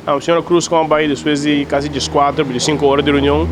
Señora Croes con bay despues di casi 14, 5 ora di reunion,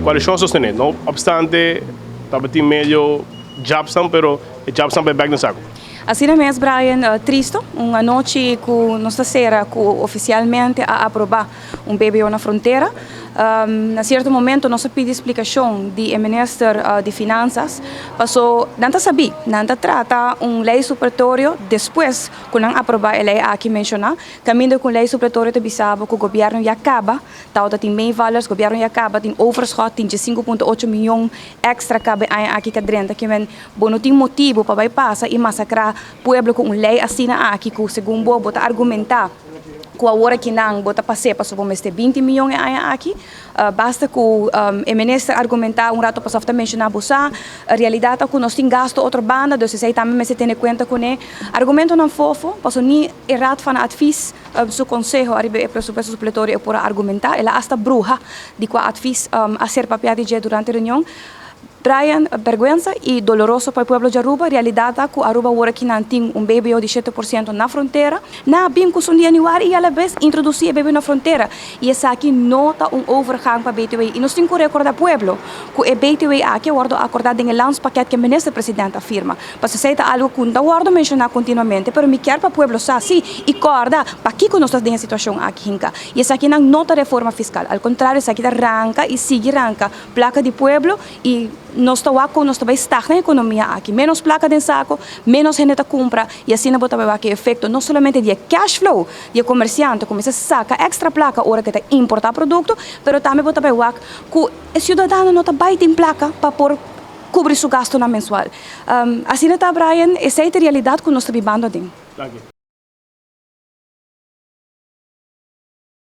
coalicion a sostene. No obstante, tabatin medio jabstam, pero e jabstam bay back na saco. Asina mes, Brian, tristo, un anochi cu nos sera cu oficialmente a aproba un BBO na frontera. Na cierto momento nos a pidi explicacion di minister di Finanzas, paso nan ta sabi, nan ta trata un ley supletorio despues cu nan aproba e ley aki menciona, caminda cu ley supletorio ta bisa bo cu gobierno ya caba, tawata tin meevallers, gobierno ya caba tin overschot, tin 5.8 miyon extra caba aki cu drenta, kiermen bo no tin motibo pa bay pasa y masacra pueblo cu un ley asina aki cu segun bo bo ta argumenta cu awor cu nan bo ta pasa paso bo mester 20 miyon aki, basta cu e minister argumenta un rato pasa ta menciona bosa realidad cu nos tin gasto otro banda, dus esey tambe mester tene cuenta cu e argumento nan fofo, paso ni e Raad van Advies su conseho ariba e presupuesto supletorio por argumenta, el a hasta bruha di cua advies a ser papia di durante e reunion. Brian, berguensa y doloroso pa e pueblo di Aruba. Realidad cu Aruba awor aki nan tin un BBO di 7% na frontera. Nan a bin cu un januari y a la vez introduci e BBO na frontera. Y esaki no ta un overgang pa BTW. Y nos tin cu recorda pueblo cu e BTW aki a wordo acorda den e landspakket cu minister president a firma. Pa esey ta algo cu ta wordo menciona continuamente, pero mi kier pa pueblo sa si y corda pakico nos ta den e situacion aki hinca. Y esaki no ta reforma fiscal. Al contrario, esaki ta ranca y sigui ranca placa di pueblo y nos ta cu nos ta bay stagna e economia aki. Menos placa den saco, menos hende ta cumpra y asina bo ta bay e efecto no solamente di cash flow di comerciante, cuminsa saca extra placa ora cu ta importa producto, pero tambe bo ta bay cu e ciudadano no ta bay tin placa pa por cubri su gasto na mensual. Asina ta, Brian, esey ta e realidad cu nos ta bibando aden. Danki.